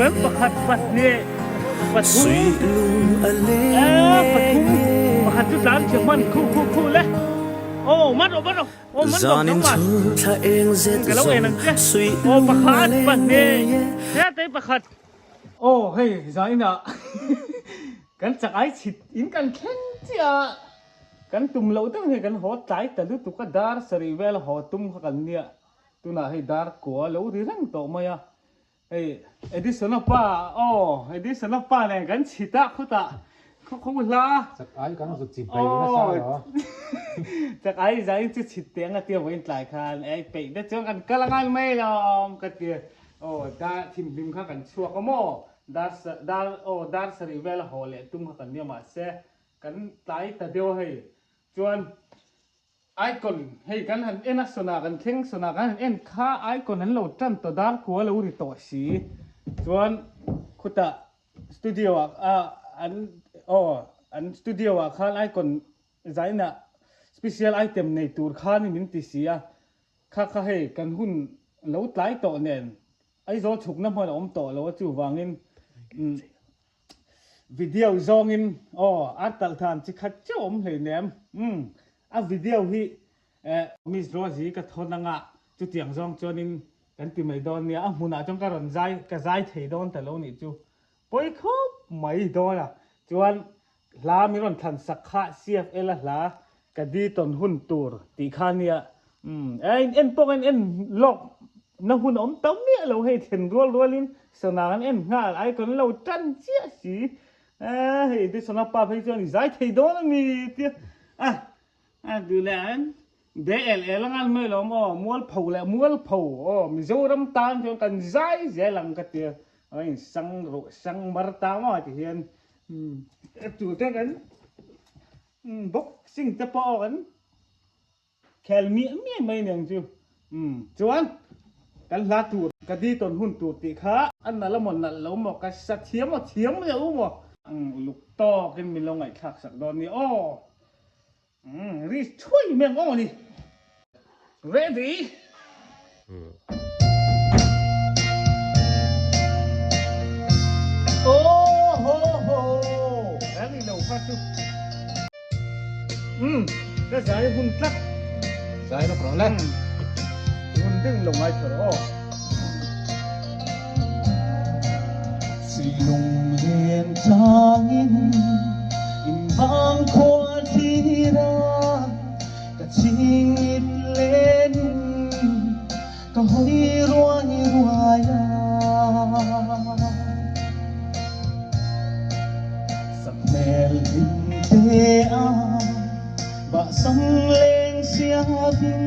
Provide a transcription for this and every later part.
em pakhat pahnih pathum eh pathum pakhat chu tlan chhe hman khu khu khu le aw man rawh man rawh aw man rawh nangmah ka lo en ang che aw pakhat pahnih hete pakhat aw hei zainah kan chak ai chhit in kan thleng chiah a kan tum loh deuh hi kan haw tlai ta lutuk a dar sarih vel haw tum kha kan nia. Tunah hei dar kua lo ri reng tawh mai a, hei Edison-a pa aw Edison-a pa nen kan chhit a khutah khaw khaw hla Chak ai kan zut chi pai nasa lo. Chak ai zai chu chhit teh anga tia vawiin tlai khan ei peih te chuan kan kal angai mai lawm ka ti aw dar thimhlim kha kan chhuak a maw dar dar aw dar sarih vel a haw leh tum kha kan nia mahse kan tlai ta deuh a hei chuan Icon hei kan han en a sawna kan thleng sawna kan han en kha icon an lo tan tawh dar khua lo ri tawh si chuan khutah studio ah a an aw an studio ah khan icon zainah special item nei tur khan min ti si a kha kha hei kan hun lo tlai tawh nen Aizawl chhukna hmun a awm tawh lo a chuvangin Video zawngin aw a talh than chi khat chiah awm hleinem umm a video hi eh Miss Rosie ka thawn anga chutiang zawng chuanin kan ti mai dawn nia a hmunah chuan ka rawn zai ka zai thei dawn ta lo nih chu pawi khawp mai dawn a chuan Hla min rawn thlan sak kha CFL a hla ka di tawn hun tur tih kha nia umm eh in en pawh in en lawk na hun a awm ta miah lo hei thlen rual rual in sana kan en nghal ai kan lo tan chiah si eh hei Edisona pa phei chuan i zai thei dawn a ni tia a a duh leh an be el el a ngal mai lo maw mualpho leh mualpho aw Mizoram tan chuan kan zai zel ang ka tia a in sang rawh sang mar ta maw ti hian Tu te kan boxing te pawh kan khel miah miah mai aniang chu. Chuan kan hla tur ka di tawn hun tur tih kha a nalh amaw nalh lo maw ka sa thiam aw thiam lo maw uluk tawkin min lo ngaihthlak sak dawn nia aw. Ri thuai mai ang aw ni. Ready? Oh ho ho! Ka ni lo kha chu. Um, ka zai hun tlat. Zai lawk rawh le. Hun ding lo ngai tha rawh aw. Silung len changin in vang khua thira ka chingit lenin ka hawi ruai ruai a. Sakhmel hlim te a bahsam leng siavin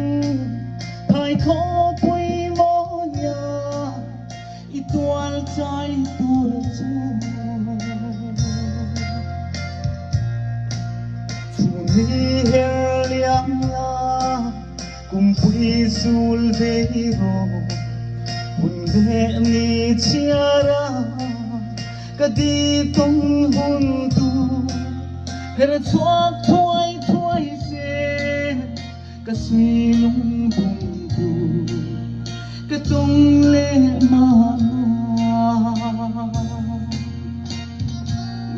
thai khawpui mawia i tual chai tur chu. Chhun hi her liam la kumpui sul ve rawh hun leh ni chhiar a ka di tawng hun tur her chhuak thuai thuai se ka sui lung bum tur ka tawng leh mahna.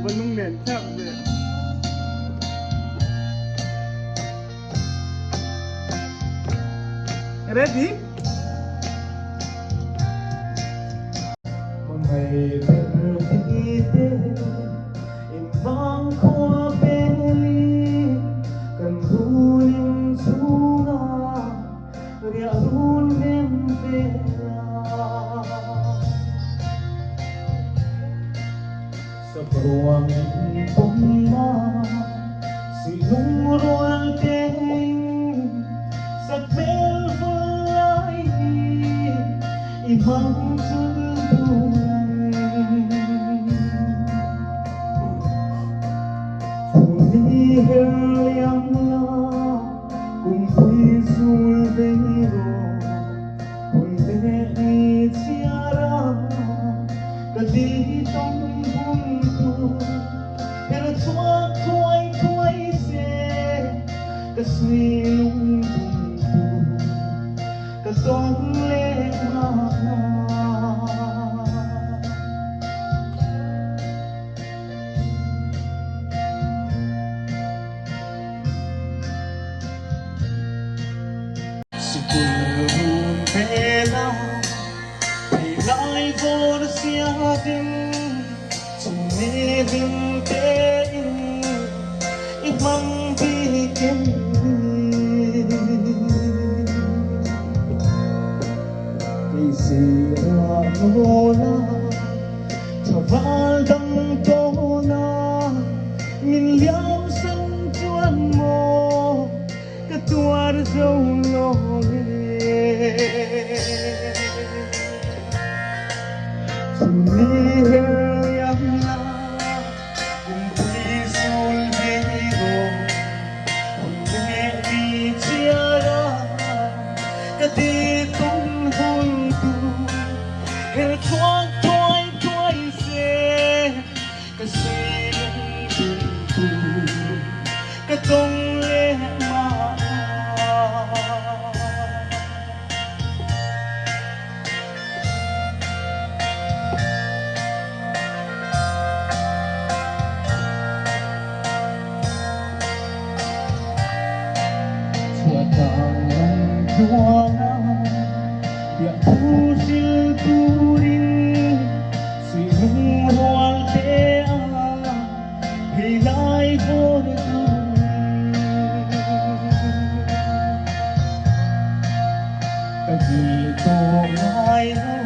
Va lung nen thlak ve. Ready? Hmangaih ber thite in vang khua peli kan runin chhunga riah run nem vela. Sapruangin pawmma silung rual tein sakhmel vul lai hi i hmang chul tuang. Chhun hi her liam la kumpui zul vei rawh hun leh ni chhiar a ka di tawng hun tur her chhuak thuai thuai se ka sui lung bum tur ka tawng leh mahna. Kulrun vela Theilai vawr siatin Chumi hlim tein I hmang bik em ni? Kei sirah nawla Thaval dang tawna Min liam san chuan maw Ka tuar zo lo e. Chumi her liam la Kumpui sul vei rawh Hun leh ni chhiar a Ka ti tum hun tur Her chhuak thuai thuai se Ka sawi lung dun tur Ka tawng leh mahna. Chhuatang lam tluanga biahthu hril turin suihlung rual te a hei lai vawr turin ka hil tawh ngai lo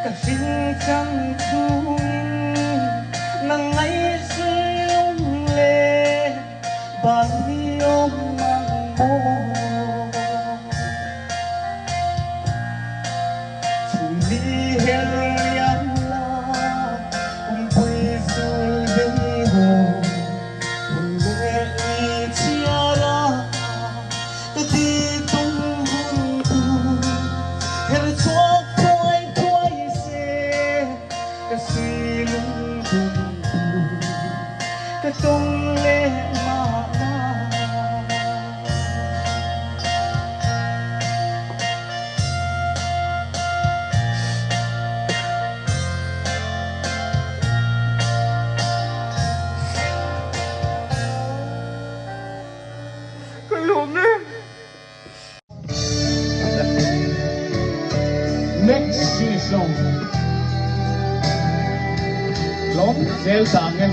ka hring chang chungin nang ngaihsung leh Ban ni awm ang maw? Chhun ni her liam la, kumpui sul vei haw, hun leh ni chhiar a, ka ti tum hun tur her chhuak thuai thuai se, ka sui lung dum tur. Ka tawng leh mahna. Ka lawm e. Next season lawm zel ta ang e.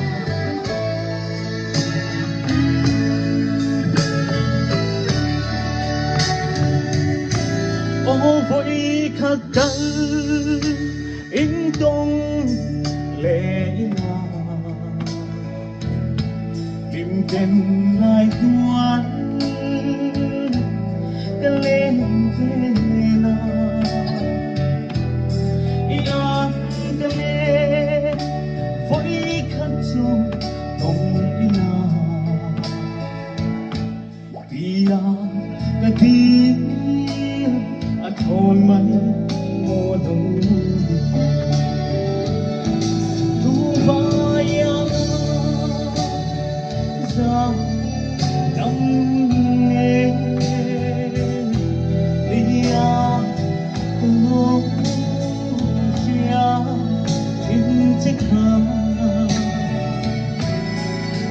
Aw vawi khat kal in tawng leh ila Hlim ten ngai tuan ka len vel a, i an ka me vawi khat chu tawng ila tia ka dil a thawn mai maw lo ni. Thu vai a za dam nge nia ka lo hria thin che kha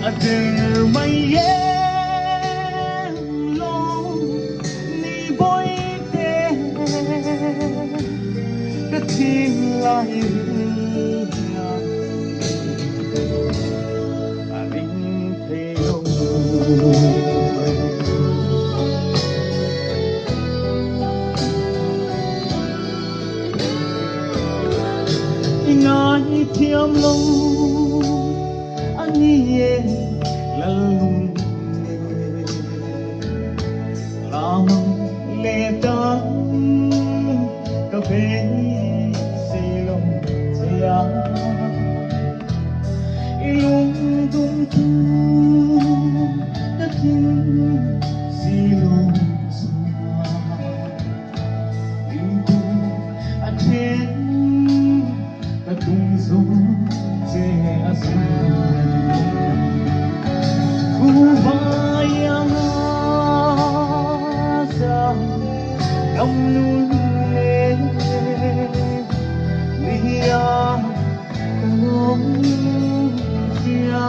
a der mai em lo ni bawihte ka thin lai rilna a ring thei lo. I ngaithiam lo a ni e Lalnung nen Lamang leh dang ka beisei lo che a. I lungdum chu ka tling si lo chuan Ringtu a then ka tum zawk che a sin. Thu vai anga za dam nun nen nia ka lawm zia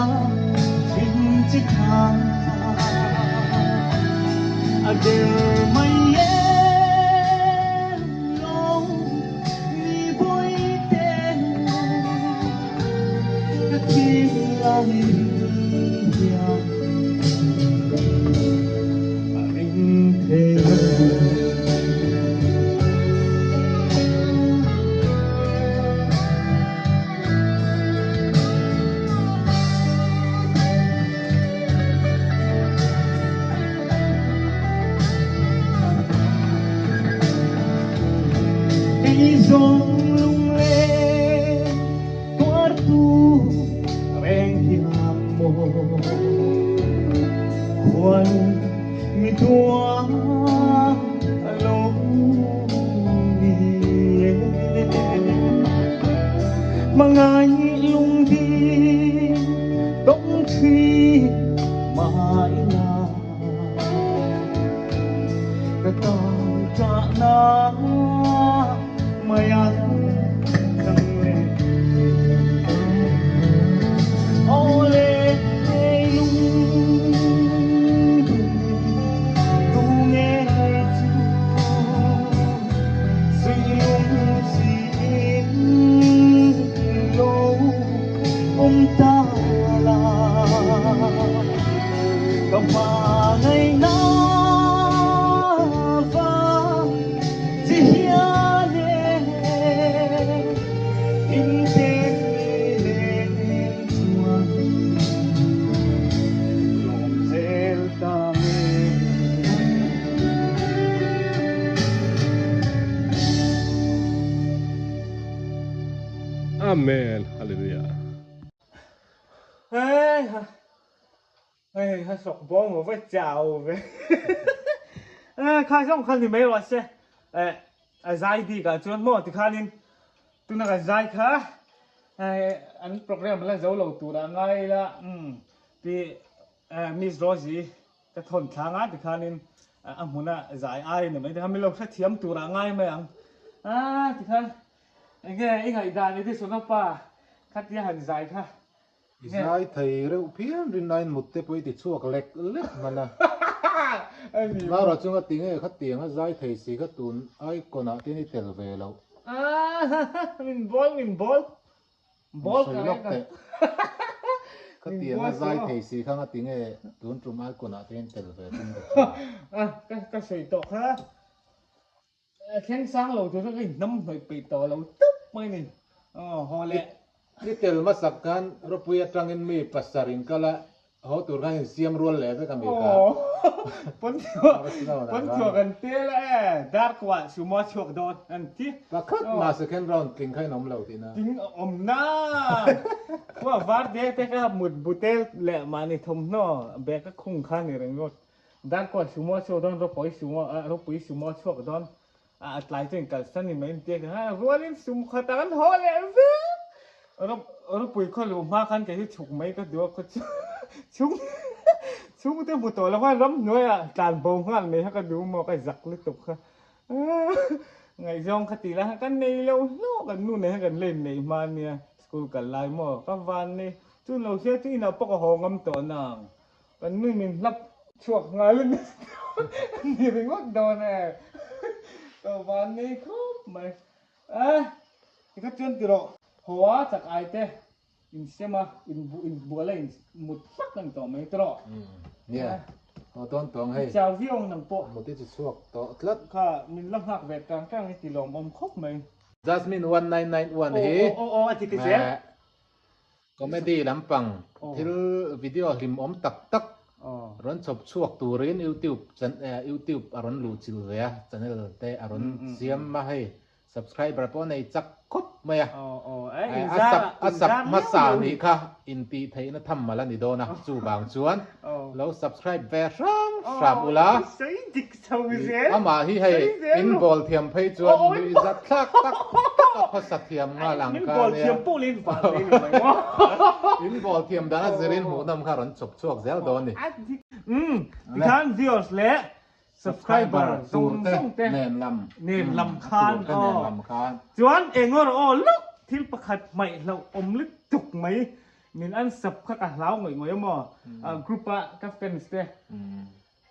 thin chi kha a der mai e. Kei zawng lungleng tuartu reng hian maw khuan mi tuar a lo ni e. Hmangaih lungdi tawng thi mah ila Ka tan ṭahna mai an dang le. Aw le lung tu nge chu suy lung xin lo awm ta la. Ka hmangaihna vang chi hian e in ten nen chuan lawm zel ta nge. Amen Hallelujah. Hei ha. Hei ha sawk bawng maw va chau ve. Eh kha zawng kha ni mai rawh se. Eh a zai bik ah chuan maw tikhanin tuna ka zai kha eh an program la zo lo tur ah ngai ila umm ti eh Miss Rosie ka thawn thlang a tikhanin a hmuna zai ai ni mai tikhan min lo hrethiam tur ah ngai mai ang. Ah tikhan enge i ngaihdan Edison a pa khatia han zai kha I zai thei reuh phian rinnain mut te pawh i ti chhuak lek lek hman a. Mara chunga ti nge kha tiang a zai thei si kha tun icon ah tin i tel ve loh. Min bawl min bawl. Bawl ka Sawi lawk teh. Kha tiang a zai thei si kha nga ti nge tun tum icon ah te in tel ve tum ka chu. Ka sawi tawh kha. Thleng sang lo tur kha ka inhnam hnawih peih tawh lo tawp mai ni. Aw haw leh. I tel hmasak khan ropui atangin mi pasar in kal a, haw tur khan insiam rual leh vek a mi ka. Aw pawn thuah kan tel a e, dar kuah sumo a chhuak dawn an ti. Pakhat mah second round tling kha in awm lo tihna. Tling a awm na. Khua var te te kha mut bu tel leh mahni thawmhnaw bag a khung kha ni ringawt. Darkaw sumo chhuak dawn ropui sumo ropui sumo chhuak dawn a tlai chu in kalsan ni mai in tia kha rualin sum khat a kan haw leh vek rop ropui khaw luh hma khan kei hi chhuk mai ka duh a khaw chu chhung chhungte hmu tawh lo khan ramhnuaiah tlan bo nghal mai kha ka duh maw ka zak lutuk kha ngaihzawng kha tih lai khan kan nei lo hlawh kan nu nen khan kan la inneih hma ania school kal lai maw ka van nei chu lo hria chu inah pawh ka haw ngam tawh nang. Kan nui min hlap chhuak nghal a ni ringawt dawn e. Ka van nei khawp mai. A tikha chuan ti rawh. Haw a chak ai te in sem a, in in bual a in mut hlak a ni tawh mai ti rawh. Nia, haw dawn tawng hei. Chau viau ang nang pawh. Mut i chi chhuak tawh tlat. Kha min la nghak ve tang tang i ti lawmawm khawp mai. Jasmine 1991 hi. Aw aw aw a ti ti zel. Comedy lampang thil video hlimawm tak tak rawn chhawp chhuak turin YouTube YouTube a rawn luh chilh ve a, channel te a rawn siam a hei subscriber pawh a nei chak khawp mai a, a sub a sub hmasa nih kha intih theihna tham mal a ni dawn a, chuvang chuan lo subscribe ve hram hram ula, amah hi hei in bawl thiam phei chuan nuihzat thlak tak tak a khawsa thiam nghal ang kha ania, in bawl thiam dan a zirin hmuhnawm kha rawn chhawp chhuak zel dawn a ni. Tikhan viewers leh subscriber zawng zawng te nen lam khan aw chuan engawr aw luk thil pakhat hmaih hlauh awm lutuk mai Min an sub kha ka hlau ngawih ngawih a maw? Group a ka fans te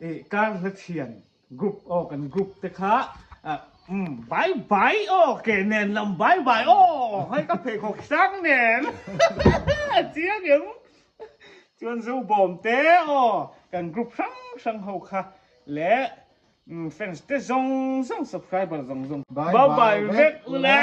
i kar hla thian group aw kan group te kha umm bye bye aw ke nen lam bye bye aw hei ka pheikhawk sang nen a chiang em chuan zo bawm te aw kan group hrang hrang ho kha leh fans te zawng zawng subscriber zawng zawng bye bye vek ule.